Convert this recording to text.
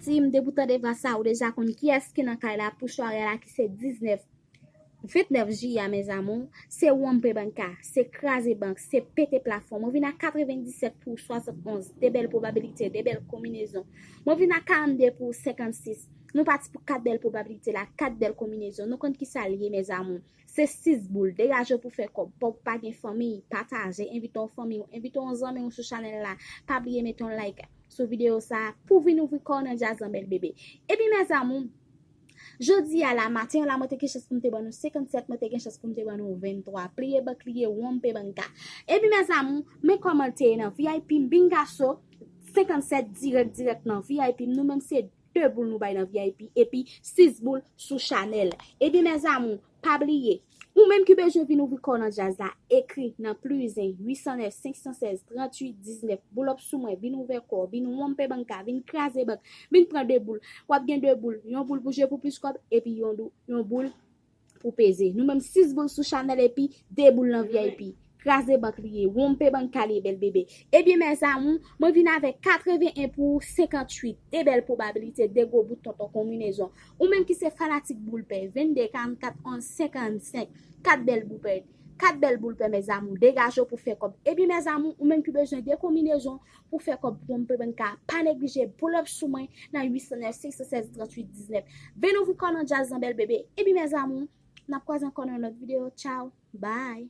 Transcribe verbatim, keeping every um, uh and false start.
Tim, depi w tande vwa sa, ou deja konn kiyès ki nan kay la pou sware a la ki se diznèf, ventnèf jiyè a, mes amours. Se wonpe banka, se kraze bank, se pete plafon. Mwen vin ak katrevenndisèt pou swasannonz, de bèl pwobabilite, de bèl konbinezon. Mwen vin ak karannde pou senkannsis. Nou pati pou kat bèl pwobabilite la, kat bèl konbinezon. Nou konn kisa l ye, mes amours. Se sis boul, degaje w pou fè kòb. Pòv pa gen fanmi, pataje, envite yon fanmi w, envite yon zanmi w sou chanèl la. Pa bliye mete yon like sou videyo sa a pou vin ouvri kò w nan djaz lan, bèl bebe. Epi mes amours, jodi a la, maten an la, mwen te gen chans pou m te ban nou senkannsèt, mwen te gen chans pou m te ban nou venntwa. Pliye bank, pliye wonpe banka. Epi mes amours, men kòman l te ye nan V I P m, bingaso, senkannsèt dirèk, dirèk nan V I P m. Nou menm se de boul nou bay nan V I P, epi sis boul sou chanèl. Epi mes amours, pa bliye, ou menm ki bezwen vin ouvri kò w nan djaz la, ekri nan plizen uit san nèf senk san sèz tranntuit diznèf, boul ap sou mwen, vin ouvè kò w, vin wonpe banka, vin kraze bank, vin pran de boul. W ap gen de boul, yon boul pou jwe pou plis kòb, epi yon dou- yon boul pou peze. Nou menm sis boul sou chanèl epi de boul nan V I P. Kraze bank li ye, wonpe banka li ye, bèl bebe. Ebyen mes amours, mwen vin avèk katreven en pou senkanntuit, de bèl pwobabilite, de gwo bout tonton konbinezon. Ou menm ki se fanatik boul pè, vennde, karannkat, onz, senkannsenk, kat bèl boul pè, kat bèl boul pè, mes amours, degaje w pou fè kòb. Ebyen mes amours, ou menm ki bezwen de konbinezon pou fè kòb, wonpe banka, pa neglije boul ap sou mwen nan uit san nèf senk san sèz tranntuit diznèf. Vin ouvri kò w nan djaz lan, bèl bebe. Ebyen mes amours, n ap kwaze ankò nan yon lòt videyo. Tchao, bye.